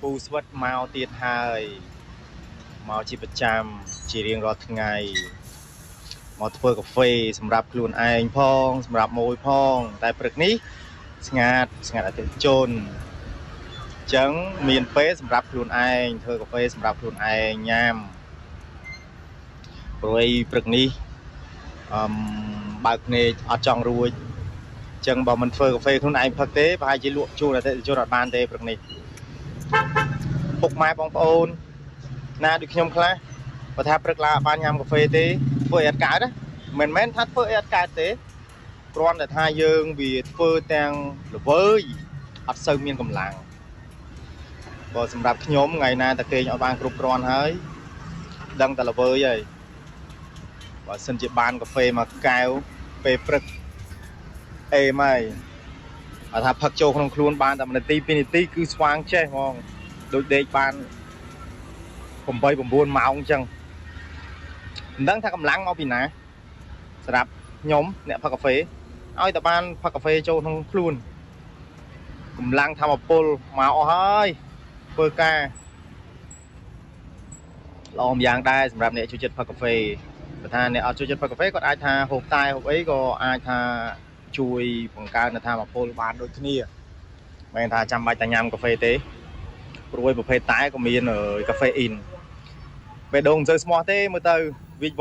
ពូស្វិតមកទៀតហើយមកជាប្រចាំជារៀងរាល់ថ្ងៃមកធ្វើកាហ្វេសម្រាប់ខ្លួនឯងផងសម្រាប់ម៉ួយផងតែព្រឹកនេះស្ងាត់ស្ងាត់អតិថិជនអញ្ចឹងមានពេលសម្រាប់ខ្លួនឯងធ្វើកាហ្វេសម្រាប់ខ្លួនឯងញ៉ាំព្រោះឯព្រឹកនេះអឺមបើកភ្នែកអត់ចង់រួចអញ្ចឹងបើមិនធ្វើកាហ្វេខ្លួនឯងផឹកទេប្រហែលជាលក់ជូនអតិថិជនអត់បានទេព្រឹកនេះ ពុកម៉ែបងប្អូនណាដូចខ្ញុំខ្លះបើថាព្រឹកឡើងអត់បានញ៉ាំកាហ្វេទេធ្វើអីអត់កើតណាមិនមែនថាធ្វើអីអត់កើតទេគ្រាន់តែថាយើងវាធ្វើទាំងល្វើយអត់សូវមានកម្លាំងបើសម្រាប់ខ្ញុំថ្ងៃណាតែគេងអត់បានគ្រប់គ្រាន់ហើយដឹងតែល្វើយហើយបើសិនជាបានកាហ្វេមួយកែវពេលព្រឹកអេមហើយបើថាផឹកចូលក្នុងខ្លួនបានតែ1នាទី2នាទីគឺស្វាងចេះហ្មង ដូចដេកបាន8 9ម៉ោងអញ្ចឹងមិនដឹងថាកម្លាំងមកពីណាសម្រាប់ខ្ញុំអ្នកផឹកកាហ្វេឲ្យតែបានផឹកកាហ្វេចូលក្នុងខ្លួនកម្លាំងធម្មពលមកអស់ហើយធ្វើការល្អម្យ៉ាងដែរសម្រាប់អ្នកចូលចិត្តផឹកកាហ្វេបើថាអ្នកអត់ចូលចិត្តផឹកកាហ្វេគាត់អាចថាហូបតែហូបអីក៏អាចថាជួយបង្កើននូវធម្មពលបានដូចគ្នាមិនមែនថាចាំបាច់តែញ៉ាំកាហ្វេទេ ព្រួយប្រភេទតែក៏មានកាហ្វេអ៊ីនបេះដូងមិនសូវស្មោះទេមើលទៅវិច